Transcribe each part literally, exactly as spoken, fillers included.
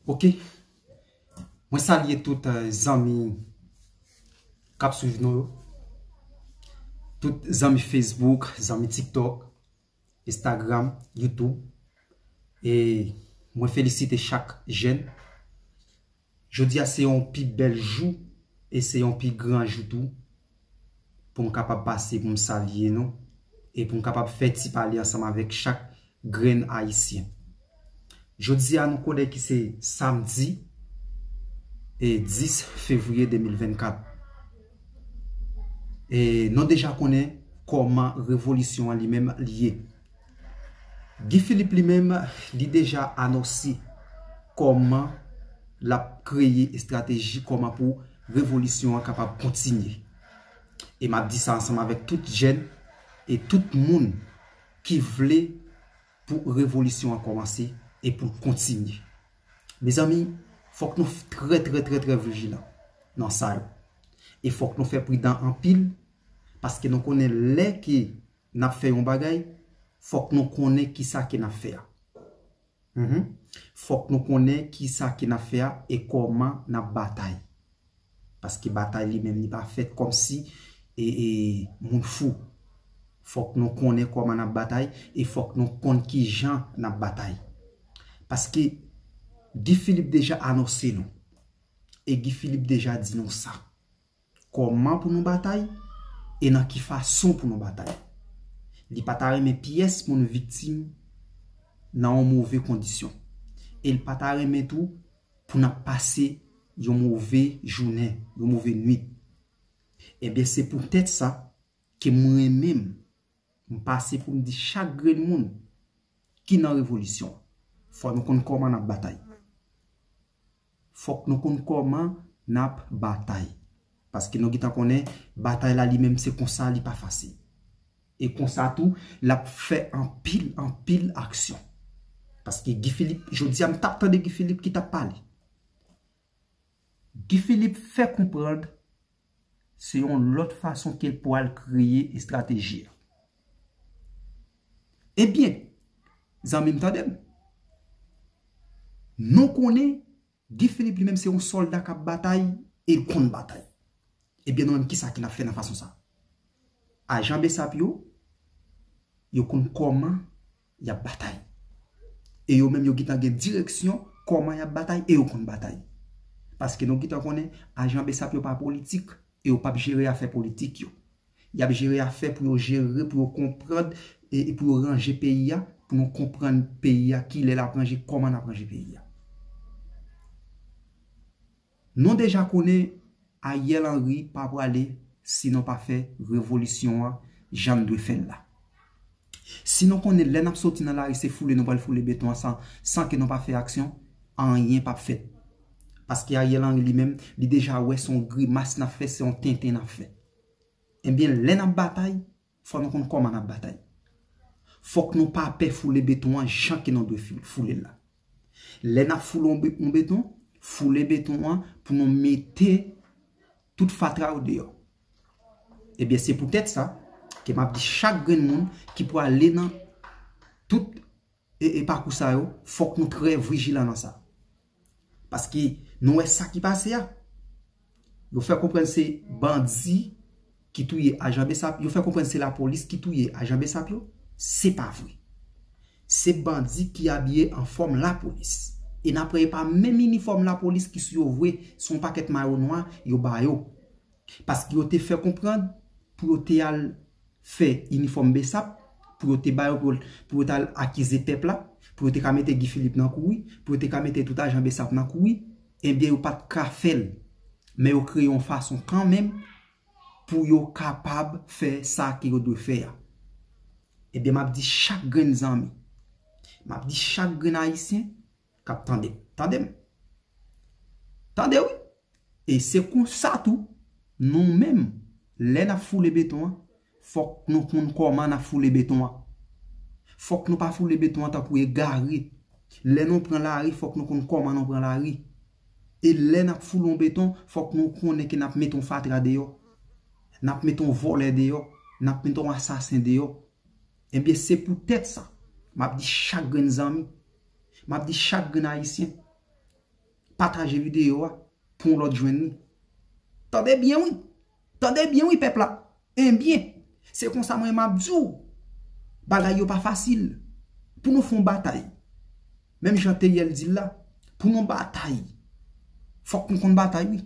Ok. Mwen salye tout eh, zanmi k ap swiv nou yo. Tout zanmi Facebook, zanmi TikTok, Instagram, YouTube. E mwen felisite chak jèn. Jodi a se yon pi bèl jou e se yon pi gran jou tou pou m kapab pase pou m salye nou e pou m kapab fè ti pale ansanm avèk chak grenn Ayisyen. Jodi a nou konnen ki se samdi e dis fevriye de mil vennkat. E nou deja konnen kòman revolisyon an li menm li ye. Guy Philippe li menm li deja anonse kòman l ap kreye estrateji kòman pou revolisyon an kapab kontinye. E m ap di sa ansanm avèk tout jèn e tout moun ki vle pou revolisyon an kòmanse e pou l kontinye. Mezanmi, fòk nou trè trè trè trè vijilan nan sa yo. E fòk nou fè pridan anpil, paske nou konnen lè ke n ap fè yon bagay, fòk nou konnen kisa ke n ap fè a. Mhm. Fòk nou konnen kisa ke n ap fè a e kòman n ap batay. Paske batay li menm li pa fèt kòmsi e, e, moun fou. Fòk nou konnen kòman n ap batay e fòk nou konn kijan n ap batay. Paske Guy Philippe deja anonse nou. E Guy Philippe deja di nou sa. Kòman pou nou batay e nan ki fason pou nou batay. Li pa ta renmen pyès moun viktim nan yon move kondisyon. E l pa ta renmen tou pou n ap pase yon move jounen, yon move nwit. Ebyen, se poutèt sa ke mwen menm, m pase pou m di chak grenn moun ki nan revolisyon an, fò nou konn kòman n ap batay. Fòk nou konn kòman n ap batay. Paske nou gentan konnen batay la li menm se konsa, li pa fasil. E konsa tou, l ap fè anpil, anpil aksyon. Paske Guy Philippe, jodi a m t ap tande Guy Philippe ki t ap pale. Guy Philippe fè konprann se yon lòt fason ke l pral kreye estrateji a. Ebyen, zanmi m tande m. Nou konnen Guy Philippe li menm se yon sòlda k ap batay e l konn batay. Ebyen nou menm kisa ke n ap fè nan fason sa? Ajan BSAP yo, yo konn kòman y ap batay. E yo menm yo gentan gen direksyon kòman y ap batay e yo konn batay. Paske nou gentan konnen ajan BSAP yo pa politik e yo p ap jere afè politik yo. Y ap jere afè pou yo jere, pou yo konprann e, e pou yo ranje peyi a, pou nou konprann peyi a, kilè l ap ranje, kòman n ap ranje peyi a. Nou deja konnen Ariel Henry pa prale si nou pa fè revolisyon an jan n dwe fè l la. Si nou konnen lè n ap soti nan lari se foule nou pral foule beton an san, san ke nou pa fè aksyon, anyen p ap fèt. Paske Ariel Henry li menm, li deja wè se yon grimas n ap fè, se yon tenten n ap fè. Ebyen, lè n ap batay, fò nou konn kòman n ap batay. Fòk nou pa pè foule beton an jan ke nou dwe fi- foule l la. Lè n ap foule yon be- yon beton, foule beton an pou nou mete tout fatra yo deyò. Ebyen, se poutèt sa ke m ap di chak grenn moun ki prale nan tout e, e pakou sa yo, fòk nou trè vijilan nan sa. Paske nou wè sa ki pase a. Yo fè konprann se bandi ki touye ajan BSAP, yo fè konprann se lapolis ki touye ajan BSAP yo. Se pa vre. Se bandi ki abiye an fòm lapolis. E n ap wè e pa menm inifòm lapolis ki sou yo vre, se yon pakèt mayo nwa yo ba yo. Paske yo te fè konprann pou yo te al fè inifòm BSAP, pou yo te ba yo, pou yo, pou yo t al akize pèp la, pou yo te ka mete Guy Philippe nan kouri, pou yo te ka mete tout ajan BSAP nan kouri, ebyen yo pa t ka fè l. Men yo kreye yon fason kanmenm pou yo kapab fè sa ke yo dwe fè a. Ebyen, m ap di chak grenn zanmi, m ap di chak grenn Ayisyen k ap tande m. Tande m. Tande wi. E se konsa tou, nou menm, lè n ap foule beton an, fòk nou konn kòman n ap foule beton an. Fòk nou pa foule beton an tankou egare. Lè nou pran lari, fòk nou konn kòman nou pran lari. E lè n ap foule yon beton, fòk nou konnen ke n ap mete yon fatra deyò. N ap mete yon vòlè deyò. N ap mete yon asasen deyò. Ebyen, se poutèt sa, m ap di chak grenn zanmi, m ap di chak grenn Ayisyen, Pataje videyo a pou yon lòt jwenn li. Tande byen wi. Tande byen wi pèp la. Ebyen, se konsa mwen m ap di w. Bagay yo pa fasil. Pou nou fè yon batay. Menm jan Teriel di l la, pou nou batay. Fòk nou konn batay wi.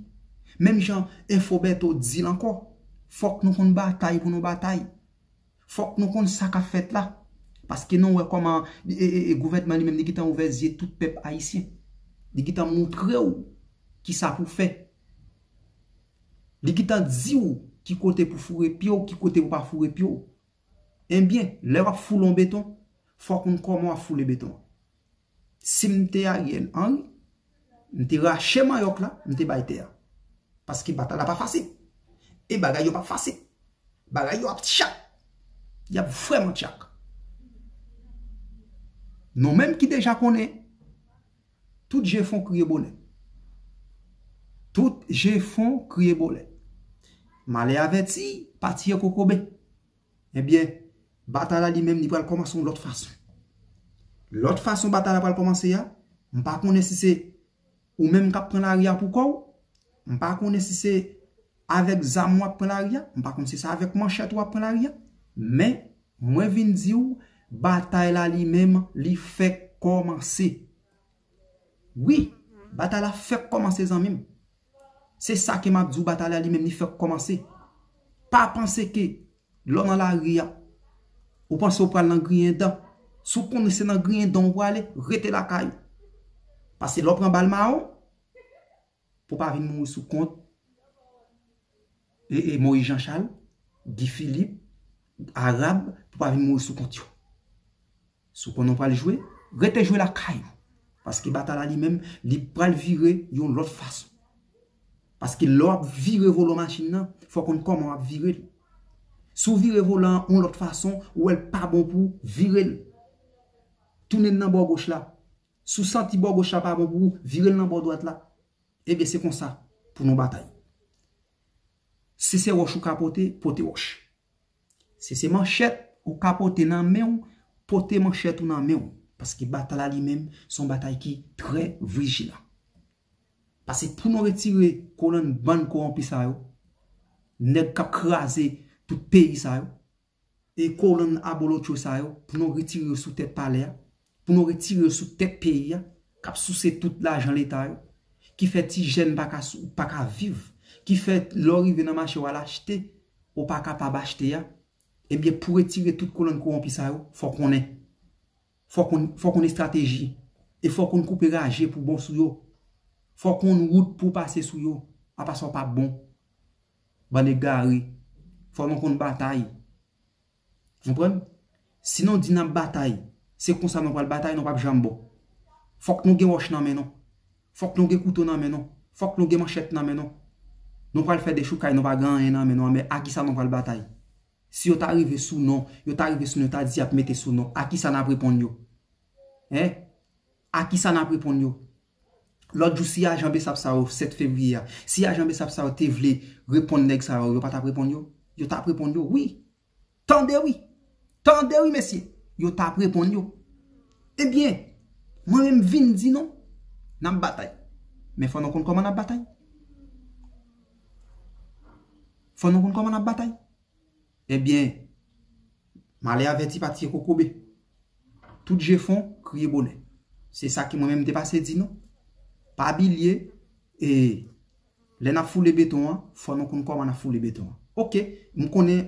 Menm jan Enfo Bèto di l ankò. Fòk nou konn batay pou nou batay. Fòk nou konn sa k ap fèt la. Paske nou wè kòman e, e, e, gouvènman li menm li gentan ouvè zye tout pèp ayisyen. Li gentan montre w kisa pou fè. Li gentan di w ki kote pou foure pye w, ki kote pou pa foure pye w. Ebyen, lè w ap foule yon beton, fòk ou konn kòman w ap foule beton an. Si m te Ariel Henry, m te rache manyòk la, m te bay tè a. Paske batay la pa fasil. E bagay yo pa fasil. Bagay yo ap tchak. Y ap vrèman tchak. Nou menm ki deja konnen, tout je fon kriye bonè. Tout je fon kriye bonè. Malè avèti, pa tiye kokobe. Ebyen, batay la li menm, li pral kòmanse yon lòt fason. Lòt fason batay la pral kòmanse a, m pa konnen si se ou menm k ap pran lari a pou kò w, m pa konnen si se avèk zam w ap pran lari a, m pa konn si se avèk manchèt w ap pran lari a, men mwen vin di w, batay la li menm, li fèk kòmanse. Wi, batay la fèk kòmanse zanmi m. Se sa ke m ap di w, batay la li menm li fèk kòmanse. Pa panse ke lè w nan lari a, ou panse w pral nan griyen dan. Si w konnen se nan griyen dan w prale, rete lakay ou. Paske lè w pran bal mawon, pou w pa vin mouri sou kont e, e Moyiz Janchal, Guy Philippe, Arab, pou w pa vin mouri sou kont yo. Si w konnen w pral jwe, rete jwe lakay ou. Paske batay la li menm, li pral vire yon lòt fason. Paske lè w ap vire volan machin nan, fò w konn kòman w ap vire l. Si w vire volan an yon lòt fason, ou wè l pa bon pou w, vire l. Tounen l nan bò goch la. Si w santi bò goch la pa bon pou ou, vire l nan bò dwat la. Ebyen, se konsa pou nou batay. Si se wòch ou ka pote, pote wòch. Si se manchèt ou ka pote nan men w, pote manchèt ou nan men w. Paske batay la li menm, se yon batay ki trè vijilan. Paske pou nou retire kolonn bann kowonpi sa yo, nèg k ap kraze tout peyi sa yo, e kolonn abolotcho sa yo, pou nou retire yo sou tèt palè a, pou nou retire yo sou tèt peyi a, k ap souse tout lajan leta yo, ki fè ti jèn pa ka, pa ka viv, ki fè lè w rive nan mache w al achte, ou pa kapab achte a, ebyen pou retire tout kolonn kowonpi sa yo, fò konnen. Fò konn, fò konn estrateji. E fò konn koupe raje pou bon sou yo. Fò konn wout pou pase sou yo. Apa sa w pa bon. Bann egare. Fò nou konn batay. Konprann? Si nou di n ap batay, se konsa nou pral batay, nou p ap janm bon. Fòk nou gen wòch nan men nou. Fòk nou gen kouto nan men nou. Fòk nou gen manchèt nan men nou. Nou pral fè dechoukay, nou pa gen anyen nan men nou, men a kisa nou pral batay? Si yo ta rive sou nou, yo ta rive sou nou, yo ta di y ap mete sou nou, a kisa n ap reponn yo? Hein? A kisa n ap reponn yo? Lòt jou, si ajan BSAP sa yo, sèt fevriye a, si ajan BSAP sa yo te vle reponn nèg sa yo, yo pa t ap reponn yo? Yo t ap reponn yo, wi. Tande wi. Tande wi, mesye. Yo t ap reponn yo. Ebyen, mwen menm vin di nou, n ap batay. Men fò nou konn kòman n ap batay. Fò nou konn kòman n ap batay. Ebyen, malè avèti pa tiye kokobe. Tout je fon, kriye bonè. Se sa ke mwen menm m te pase di nou. Pa bliye, e, lè n ap foule beton an, fò nou konn kòman n ap foule beton an. Oke, m konnen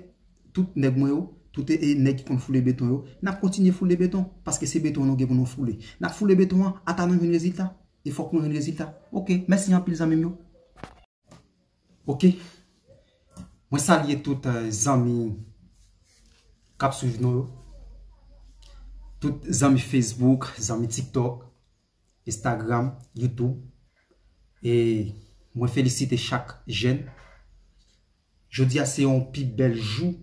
tout nèg mwen yo, tout, e, nèg ki konn foule beton yo, n ap kontinye foule beton, paske se beton nou gen pou nou foule. N ap foule beton an, ata nou jwenn rezilta. E fòk nou jwenn rezilta. Oke, mèsi anpil zanmi m yo. Oke. Mwen salye tout, eh, zanmi k ap swiv nou yo. Tout zanmi Facebook, zanmi TikTok, Instagram, YouTube. E mwen felisite chak jèn. Jodi a se yon pi bèl jou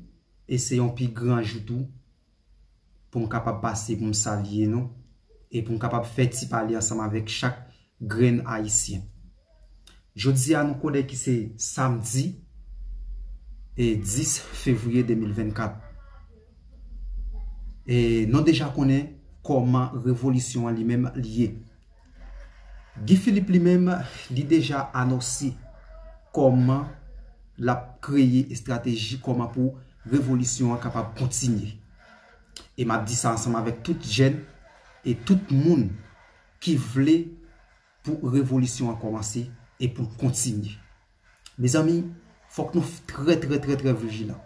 e se yon pi gran jou tou pou m kapab pase pou m salye nou e pou m kapab fè ti pale ansanm avèk chak grenn ayisyen. Jodi a nou konnen ki se samdi e dis fevriye de mil vennkat. E nou deja konnen kòman revolisyon an li menm li ye. Guy Philippe li menm, li deja anonse kòman l ap kreye estrateji, kòman pou revolisyon an kapab kontinye. E m ap di sa ansanm avèk tout jèn e tout moun ki vle pou revolisyon an kòmanse e pou l kontinye. Mezanmi, fòk nou trè, trè, trè, trè vijilan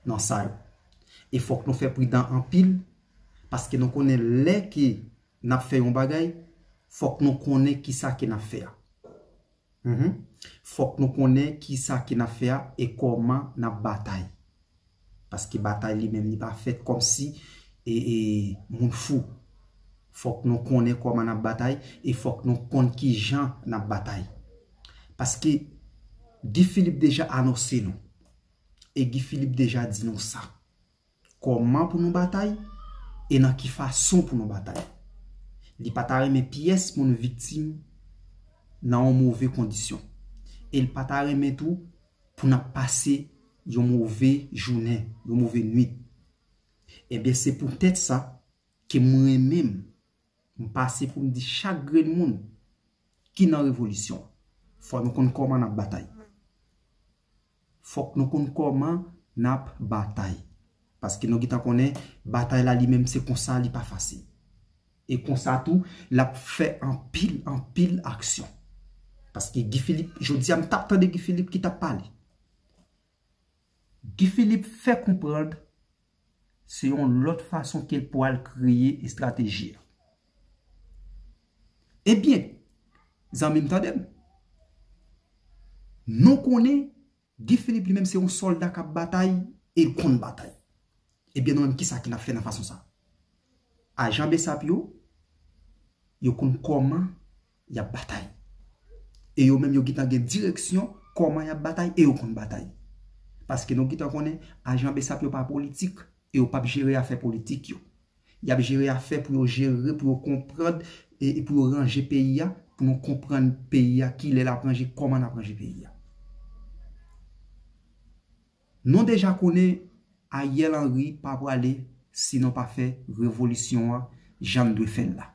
nan sa yo. E fòk nou fè pridan anpil, paske nou konnen lè ke n ap fè yon bagay, fòk nou konnen kisa ke n ap fè a. Mhm. Fòk nou konnen kisa ke n ap fè a e kòman n ap batay. Paske batay li menm li pa fèt kòmsi e, e, moun fou. Fòk nou konnen kòman n ap batay e fòk nou konn kijan n ap batay. Paske Guy Philippe deja anonse nou. E Guy Philippe deja di nou sa. Kòman pou nou batay e nan ki fason pou nou batay. Li pa ta renmen pyès moun viktim nan yon move kondisyon. E l pa ta renmen tou pou n ap pase yon move jounen, yon move nwit. Ebyen, se poutèt sa ke mwen menm, m pase pou m di chak grenn moun ki nan revolisyon an, fò nou konn kòman n ap batay. Fòk nou konn kòman n ap batay. Paske nou gentan konnen, batay la li menm se konsa, li pa fasil. E konsa tou, l ap fè anpil, anpil aksyon. Paske Guy Philippe, jodi a m t ap tande Guy Philippe ki t ap pale. Guy Philippe fè konprann se yon lòt fason ke l pral kreye estrateji a. Ebyen, zanmi m, tande m. Nou konnen Guy Philippe li menm se yon sòlda k ap batay e l konn batay. Ebyen, nou menm, kisa ke n ap fè nan fason sa? Ajan Bsap yo, yo konn kòman y ap batay. E yo menm, yo gentan gen direksyon kòman y ap batay e yo konn batay. Paske nou gentan konnen ajan Bsap yo pa politik e yo p ap jere afè politik yo. Y ap jere afè pou yo jere, pou yo konprann e, e pou yo ranje peyi a, pou nou konprann peyi a, kilè l ap ranje, kòman n ap ranje peyi a. Nou deja konnen Ariel Henry pa prale si nou pa fè revolisyon an jan n dwe fè l la.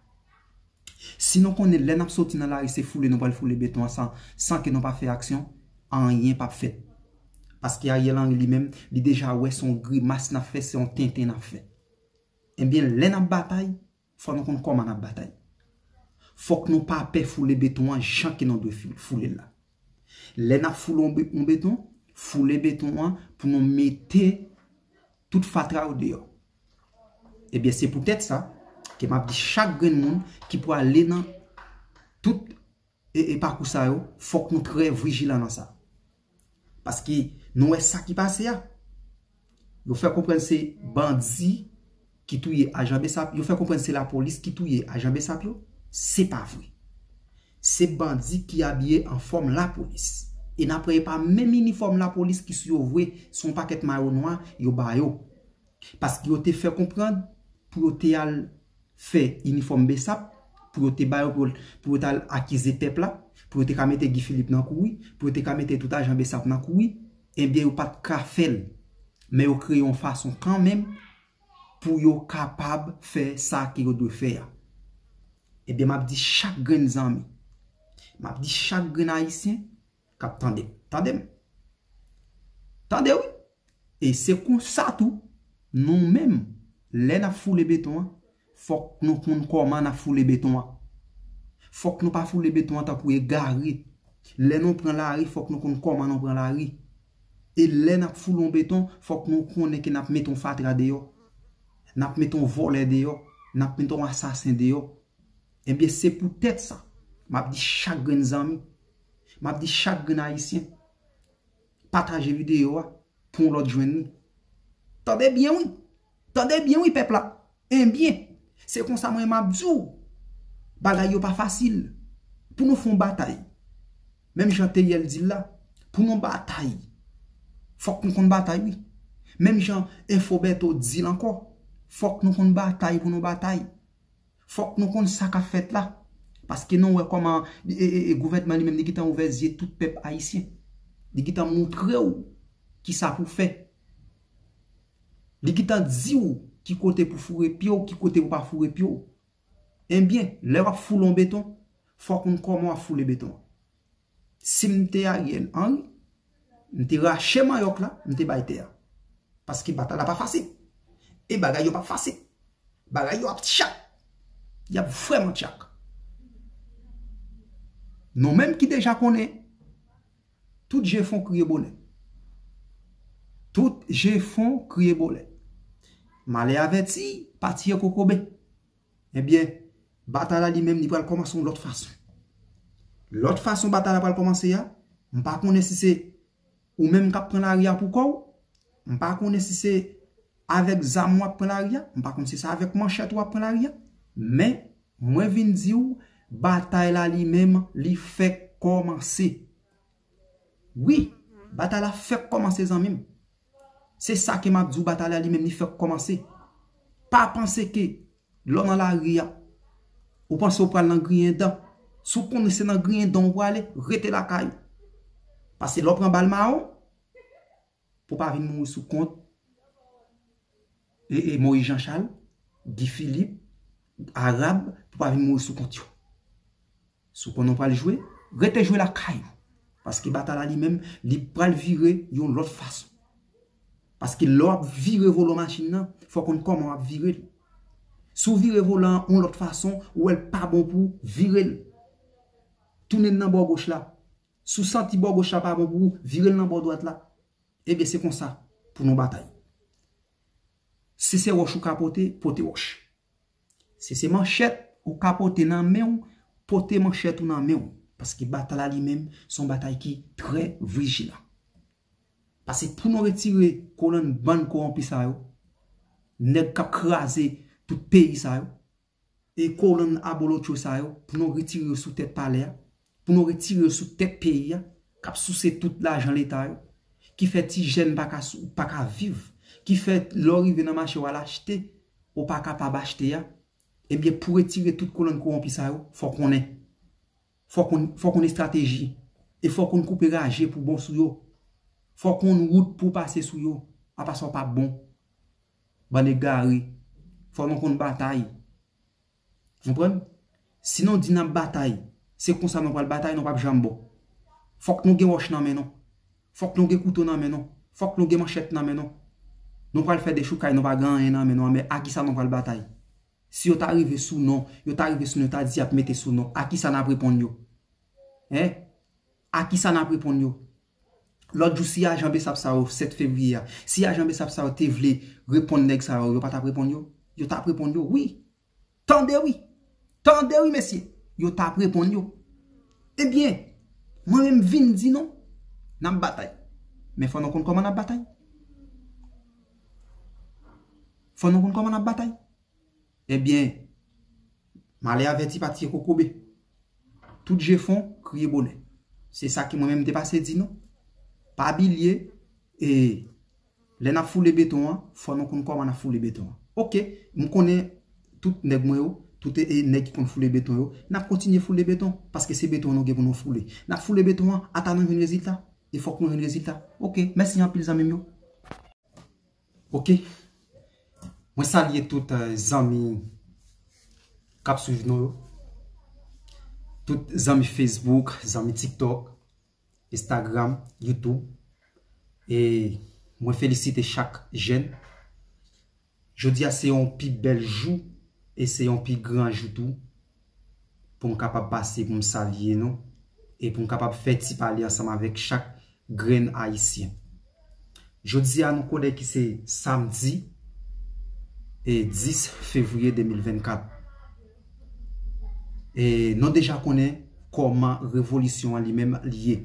Si nou konnen lè n ap soti nan lari se foule nou pral foule beton an san, san ke nou pa fè aksyon, anyen p ap fèt. Paske Ariel Henry li menm, li deja wè se yon grimas n ap fè, se yon tenten n ap fè. Ebyen, lè n ap batay, fò nou konn kòman n ap batay. Fòk nou pa pè foule beton an jan ke nou dwe fou-, foule l la. Lè n ap foule yon be-, yon beton, foule beton an pou nou mete tout fatra yo deyò. Ebyen, se poutèt sa ke m ap di chak grenn moun ki prale nan tout e, e pakou sa yo, fòk nou trè vijilan nan sa. Paske nou wè sa ki pase a. Yo fè konprann se bandi ki touye ajan Bsap, yo fè konprann se lapolis ki touye ajan Bsap yo. Se pa vre. Se bandi ki abiye an fòm lapolis. E n ap wè e pa menm inifòm lapolis ki sou yo vre, se yon pakèt mayo nwa yo ba yo. Paske yo te fè konprann pou yo te al fè inifòm Bsap, pou yo te ba yo, pou, pou yo t al akize pèp la, pou yo te ka mete Guy Philippe nan kouri, pou yo te ka mete tout ajan Bsap nan kouri, ebyen yo pa t ka fè l. Men yo kreye yon fason kanmenm pou yo kapab fè sa ke yo dwe fè a. Ebyen, m ap di chak grenn zanmi, m ap di chak grenn Ayisyen k ap tande m. Tande m. Tande wi. E se konsa tou, nou menm, lè n ap foule beton an, fòk nou konn kòman n ap foule beton an. Fòk nou pa foule beton an tankou egare. Lè nou pran lari, fòk nou konn kòman nou pran lari. E lè n ap foule yon beton, fòk nou konnen ke n ap mete yon fatra deyò. N ap mete yon vòlè deyò. N ap mete yon asasen deyò. Ebyen, se poutèt sa, m ap di chak grenn zanmi, m ap di chak grenn Ayisyen, pataje videyo a pou yon lòt jwenn li. Tande byen wi. Tande byen wi, pèp la. Ebyen, se konsa mwen m ap di w. Bagay yo pa fasil. Pou nou fè yon batay, menm jan Teriel di l la, pou nou batay, fòk nou konn batay wi. Menm jan Enfo Bèto di l ankò, fòk nou konn batay pou nou batay. Fòk nou konn sa k ap fèt la. Paske nou wè kòman e, e, e, gouvènman li menm li gentan ouvè zye tout pèp ayisyen. Li gentan montre w kisa pou fè. Li gentan di w ki kote pou foure pye w, ki kote pou pa foure pye w. Ebyen, lè w ap foule yon beton, Fòk nou konn kòman w ap foule beton an. Si m te Ariel Henry, m te rache manyòk la, m te bay tè a. Paske batay la pa fasil. E bagay yo p ap fasil. Bagay yo ap tchak. Y ap vrèman tchak. Nou menm ki deja konnen, tout je fon kriye bonè. Tout je fon kriye bonè. Malè avèti, pa tiye kokobe. Ebyen, batay la li menm, li pral kòmanse yon lòt fason. Lòt fason batay la pral kòmanse a, m pa konnen si se ou menm k ap pran lari a pou kò w, m pa konnen si se avèk zam w ap pran lari a, m pa konn si se avèk manchèt w ap pran lari a, men mwen vin di w, batay la li menm, li fèk kòmanse. Wi, batay la fèk kòmanse, zanmi m. Se sa ke m ap di w, batay la li menm li fèk kòmanse. Pa panse ke lè w nan lari a, ou panse w pral nan griyen dan. Si w konnen se nan griyen dan w prale, rete lakay ou. Paske lè w pran bal mawon, pou w pa vin mouri sou kont e, e Moïse Jean Charles, Guy Philippe, Arab, pou w pa vin mouri sou kont yo. Si w konnen w pral jwe, rete jwe lakay ou. Paske batay la li menm, li pral vire yon lòt fason. Paske lè w ap vire volan machin nan, fò w konn kòman w ap vire l. Si w vire volan an yon lòt fason, ou wè l pa bon pou w, vire l. Tounen l nan bò goch la. Si w santi bò goch la pa bon pou ou, vire l nan bò dwat la. Ebyen, se konsa pou nou batay. Si se wòch ou ka pote, pote wòch. Si se manchèt ou ka pote nan men w, pote manchèt ou nan men w. Paske batay la li menm, se yon batay ki trè vijilan. Paske pou nou retire kolonn bann kowonpi sa yo, nèg k ap kraze tout peyi sa yo, e kolonn abolotcho sa yo, pou nou retire yo sou tèt palè a, pou nou retire yo sou tèt peyi a, k ap souse tout lajan leta yo, ki fè ti jèn pa ka, sou- pa ka viv, ki fè lè w rive nan mache w al achte, ou pa kapab achte a, ebyen pou retire tout kolonn kowonpi sa yo, fò konnen. Fò konn, fò konn estrateji. E fò konn koupe raje pou bon sou yo. Fò konn wout pou pase sou yo. Apa sa w pa bon. Bann egare. Fò nou konn batay. Konprann? Si nou di n ap batay, se konsa nou pral batay, nou p ap janm bon. Fòk nou gen wòch nan men nou. Fòk nou gen kouto nan men nou. Fòk nou gen manchèt nan men nou. Nou pral fè dechoukay, nou pa gen anyen nan men nou. Men a kisa nou pral batay? Si yo ta rive sou nou, yo ta rive sou nou, yo ta di y ap mete sou nou, a kisa n ap reponn yo? Hein? A kisa n ap reponn yo? Lòt jou, si ajan besap sa yo, sèt fevriye a, si ajan besap sa yo te vle reponn nèg sa yo, yo pa t ap reponn yo? Yo t ap reponn yo, wi. Tande wi. Tande wi, mesye. Yo t ap reponn yo. Ebyen, mwen menm vin di nou, n ap batay. Men fò nou konn kòman n ap batay. Fò nou konn kòman n ap batay. Ebyen, malè avèti pa tiye kokobe. Tout je fon, kriye bonè. Se sa ke mwen menm m te pase di nou. Pa bliye, e, lè n ap foule beton an, fò nou konn kòman n ap foule beton an. Oke, m konnen tout nèg mwen yo, tout e, e nèg ki konn foule beton yo, n ap kontinye foule beton, paske se beton nou gen pou nou foule. N ap foule beton an, ata nou jwenn rezilta. E fòk nou jwenn rezilta. Oke, mèsi anpil zanmi m yo. Oke. Mwen salye tout, eh, zanmi k ap swiv nou yo. Tout zanmi Facebook, zanmi TikTok, Instagram, YouTube. E mwen felisite chak jèn. Jodi a se yon pi bèl jou e se yon pi gran jou tou pou m kapab pase pou m salye nou e pou m kapab fè ti pale ansanm avèk chak grenn ayisyen. Jodi a nou konnen ki se samdi e dis fevriye de mil vennkat. E nou deja konnen kòman revolisyon an li menm li ye.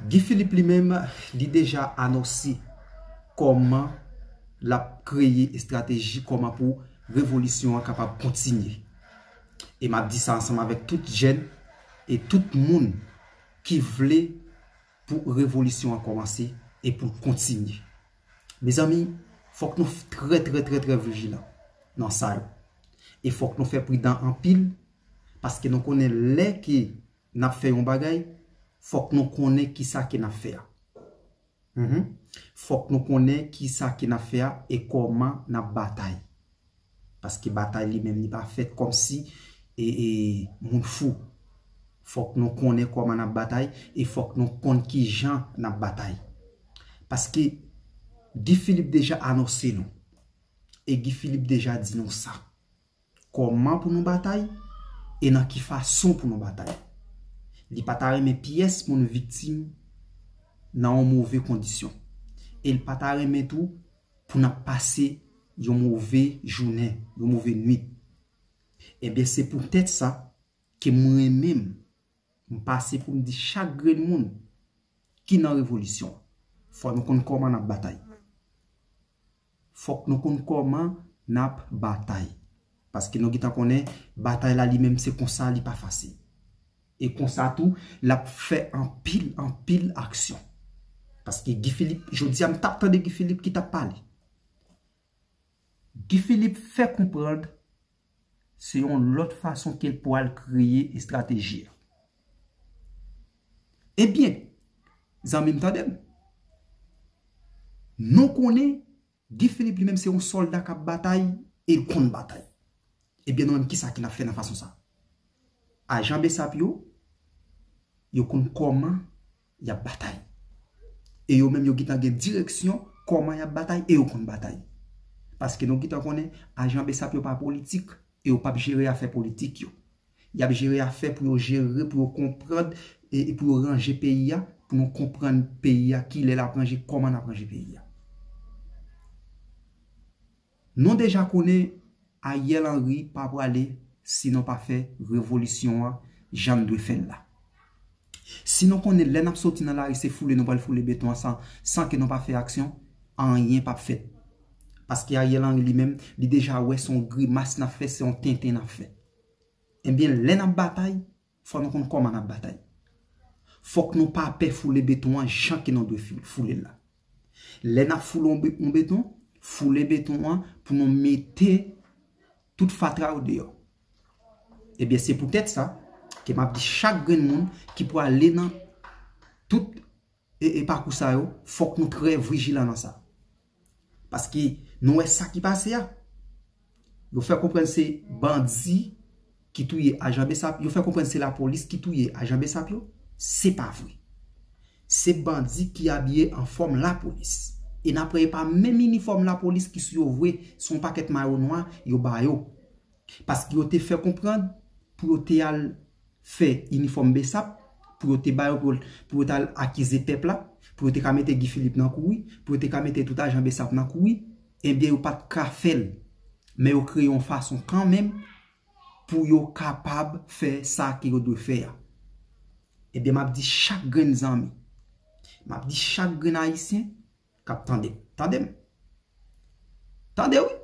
Guy Philippe li menm, li deja anonse kòman l ap kreye estrateji kòman pou revolisyon an kapab kontinye. E m ap di sa ansanm avèk tout jèn e tout moun ki vle pou revolisyon an kòmanse e pou l kontinye. Mezanmi, fòk nou f- trè, trè, trè, trè vijilan nan sa yo. E fòk nou fè pridan anpil, paske nou konnen lè ke n ap fè yon bagay, fòk nou konnen kisa ke n ap fè a. Mhm. Fòk nou konnen kisa ke n ap fè a e kòman n ap batay. Paske batay li menm li pa fèt kòmsi e, e, moun fou. Fòk nou konnen kòman n ap batay e fòk nou konn kijan n ap batay. Paske Guy Philippe deja anonse nou. E Guy Philippe deja di nou sa. Kòman pou nou batay e nan ki fason pou nou batay. Li pa ta renmen pyès moun viktim nan yon move kondisyon. E li pa ta renmen tou pou n ap pase yon move jounen, yon move nwit. Ebyen, se poutèt sa ke mwen menm, m pase pou m di chak grenn moun ki nan revolisyon an, fò nou konn kòman n ap batay. Fòk nou konn kòman n ap batay. Paske nou gentan konnen, batay la li menm se konsa, li pa fasil. E konsa tou, l ap fè anpil, anpil aksyon. Paske Guy Philippe, jodi a m t ap tande Guy Philippe ki t ap pale. Guy Philippe fè konprann se yon lòt fason ke l pral kreye estrateji a. Ebyen, zanmi m, tande m. Nou konnen Guy Philippe li menm se yon sòlda k ap batay e l konn batay. Ebyen, nou menm, kisa ke n ap fè nan fason sa? Ajan BSAP yo, yo konn kòman y ap batay. E yo menm, yo gentan gen direksyon kòman y ap batay e yo konn batay. Paske nou gentan konnen ajan BSAP yo pa politik e yo p ap jere afè politik yo. Y ap jere afè pou yo jere, pou yo konprann e, e pou yo ranje peyi a, pou nou konprann peyi a, kilè l ap ranje, kòman n ap ranje peyi a. Nou deja konnen Ariel Henry pa prale si nou pa fè revolisyon an jan n dwe fè l la. Si nou konnen lè n ap soti nan lari se foule nou pral foule beton an san, san ke nou pa fè aksyon, anyen p ap fèt. Paske Ariel Henry li menm, li deja wè se yon grimas n ap fè, se yon tenten n ap fè. Ebyen, lè n ap batay, fò nou konn kòman n ap batay. Fòk nou pa pè foule beton an jan ke nou dwe fou-, foule l la. Lè n ap foule yon be-, yon beton, foule beton an pou nou mete tout fatra yo deyò. Ebyen, se poutèt sa ke m ap di chak grenn moun ki prale nan tout e, e pakou sa yo, fòk nou trè vijilan nan sa. Paske nou wè sa ki pase a. Yo fè konprann se bandi ki touye ajan BSAP. Yo fè konprann se lapolis ki touye ajan BSAP yo. Se pa vre. Se bandi ki abiye an fòm lapolis. E n ap wè e pa menm inifòm lapolis ki sou yo vre, se yon pakèt mayo nwa yo ba yo. Paske yo te fè konprann pou yo te al fè inifòm BSAP, pou yo te ba yo, pou, pou yo t al akize pèp la, pou yo te ka mete Guy Philippe nan kouri, pou yo te ka mete tout ajan BSAP nan kouri, ebyen yo pa t ka fè l. Men yo kreye yon fason kanmenm pou yo kapab fè sa ke yo dwe fè a. Ebyen, m ap di chak grenn zanmi, m ap di chak grenn Ayisyen k ap tande m. Tande m. Tande wi.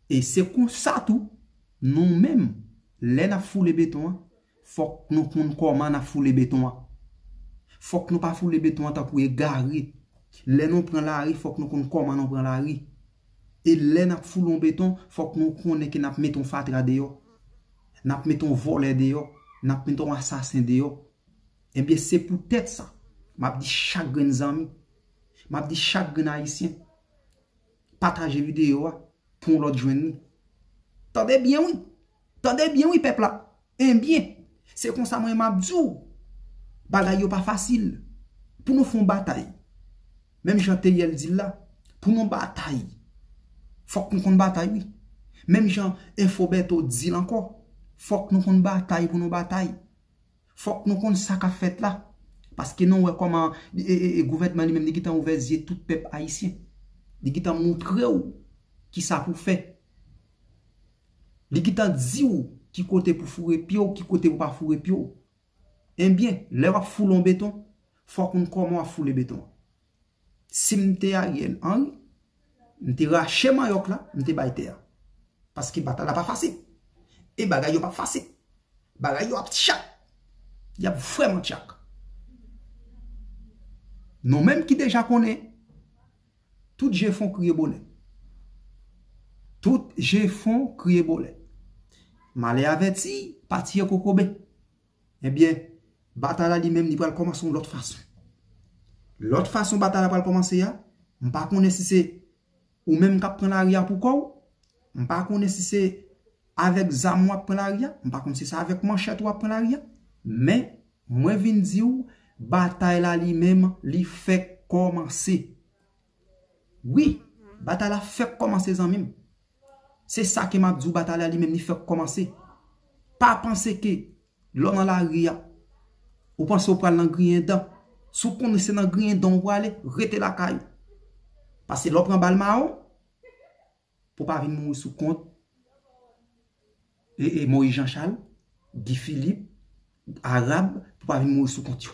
E se konsa tou, nou menm, lè n ap foule beton an, fòk nou konn kòman n ap foule beton an. Fòk nou pa foule beton an tankou egare. Lè nou pran lari, fòk nou konn kòman nou pran lari. E lè n ap foule yon beton, fòk nou konnen ke n ap mete yon fatra deyò. N ap mete yon vòlè deyò. N ap mete yon asasen deyò. Ebyen, se poutèt sa, m ap di chak grenn zanmi, m ap di chak grenn Ayisyen, pataje videyo a pou yon lòt jwenn li. Tande byen wi. Tande byen wi, pèp la. Ebyen, se konsa mwen m ap di w, bagay yo pa fasil. Pou nou fè yon batay, menm jan Teriel di l la, pou nou batay, fòk nou konn batay wi. Menm jan Enfo Bèto di l ankò, fòk nou konn batay pou nou batay. Fòk nou konn sa k ap fèt la. Paske nou wè kòman, e, e, e, gouvènman li menm, li gentan ouvè zye tout pèp ayisyen. Li gentan montre w kisa pou fè. Li gentan di w ki kote pou foure pye w, ki kote pou pa foure pye w. Ebyen, lè w ap foule yon beton, fòk ou konn kòman w ap foule beton an. Si m te Ariel Henry, m te rache manyòk la, m te bay tè a. Paske batay la pa fasil. E bagay yo pa fasil. Bagay yo ap tchak. Y ap vrèman tchak. Nou menm ki deja konnen, tout je fon kriye bonè. Tout je fon kriye bonè. Malè avèti, pa tiye kokobe. Ebyen, batay la li menm, li pral kòmanse yon lòt fason. Lòt fason batay la pral kòmanse a, m pa konnen si se ou menm k ap pran lari a pou kò w, m pa konnen si se Avèk zam w ap pran lari a, m pa konn si se avèk manchèt w ap pran lari a, men mwen vin di w, batay la li menm, li fèk kòmanse. Wi, batay la fèk kòmanse, zanmi m. Se sa ke m ap di w, batay la li menm, li fèk kòmanse. Pa panse ke lè w nan lari a, ou panse w pral nan griyen dan. Si w konnen se nan griyen dan w prale, rete lakay ou. Paske lè w pran bal mawon, pou w pa vin mouri sou kont e, e Moyiz Jan Chal, Gi Filip, Arab, pou w pa vin mouri sou kont yo.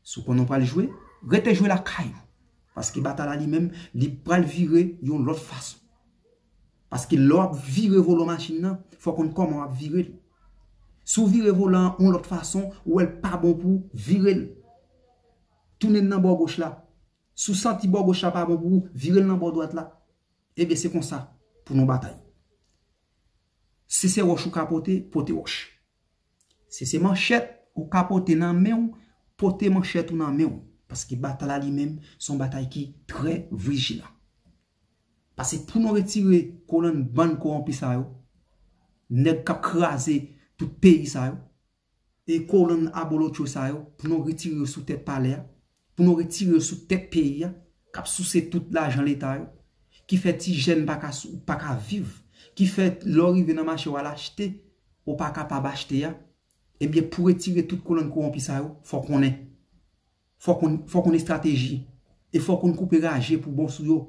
Si w konnen w pral jwe, rete jwe lakay ou. Paske batay la li menm, li pral vire yon lòt fason. Paske lè w ap vire volan machin nan, fò w konn kòman w ap vire l. Si w vire volan an yon lòt fason, ou wè l pa bon pou w, vire l. Tounen l nan bò goch la. Si w santi bò goch la pa bon pou ou, vire l nan bò dwat la. Ebyen, se konsa pou nou batay. Si se wòch ou ka pote, pote wòch. Si se manchèt ou ka pote nan men w, pote manchèt ou nan men w. Paske batay la li menm, se yon batay ki trè vijilan. Paske pou nou retire kolann bann kowonpi sa yo, nèg k ap kraze tout peyi sa yo, e kolann abolotcho sa yo, pou nou retire yo sou tèt palè a, pou nou retire yo sou tèt peyi a, k ap souse tout lajan leta yo, ki fè ti jèn pa ka, pa ka viv, ki fè lè w rive nan mache w al achte, ou pa kapab achte a, ebyen pou retire tout kolann kowonpi sa yo, fò konnen. Fò konn, fò konn estrateji. E fò konn koupe raje pou bon sou yo.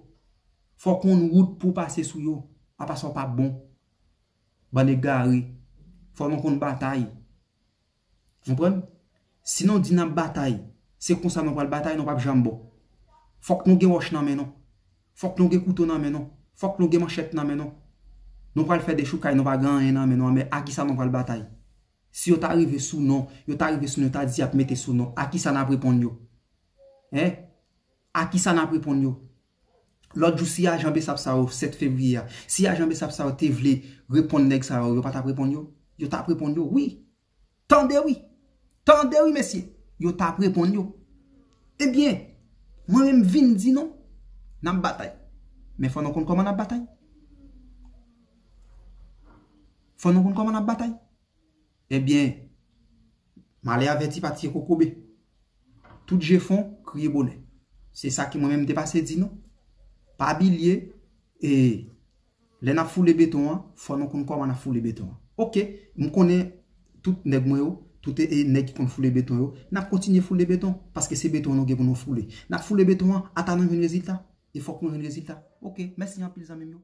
Fò konn wout pou pase sou yo. Apa sa w pa bon. Bann egare. Fò nou konn batay. Konprann? Si nou di n ap batay, se konsa nou pral batay, nou p ap janm bon. Fòk nou gen wòch nan men nou. Fòk nou gen kouto nan men nou. Fòk nou gen manchèt nan men nou. Nou pral fè dechoukay, nou pa gen anyen nan men nou. Men a kisa nou pral batay? Si yo ta rive sou nou, yo ta rive sou nou, yo ta di y ap mete sou nou, a kisa n ap reponn yo? Hein? A kisa n ap reponn yo? Lòt jou, si ajan Bsap sa yo, sèt fevriye a, si ajan Bsap sa yo te vle reponn nèg sa yo, yo pa t ap reponn yo? Yo t ap reponn yo, wi. Tande wi. Tande wi, mesye. Yo t ap reponn yo. Ebyen, mwen menm vin di nou, n ap batay. Men fò nou konn kòman n ap batay. Fò nou konn kòman n ap batay. Ebyen, malè avèti pa tiye kokobe. Tout je fon, kriye bonè. Se sa ke mwen menm te pase di nou. Pa bliye, e, lè n ap foule beton an, fò nou konn kòman n ap foule beton an. Oke, m konnen tout nèg mwen yo, tout e, e nèg ki konn foule beton yo, n ap kontinye foule beton, paske se beton nou gen pou nou foule. N ap foule beton an, ata nou jwenn rezilta. E fòk nou jwenn rezilta. Oke, mèsi anpil zanmi m yo.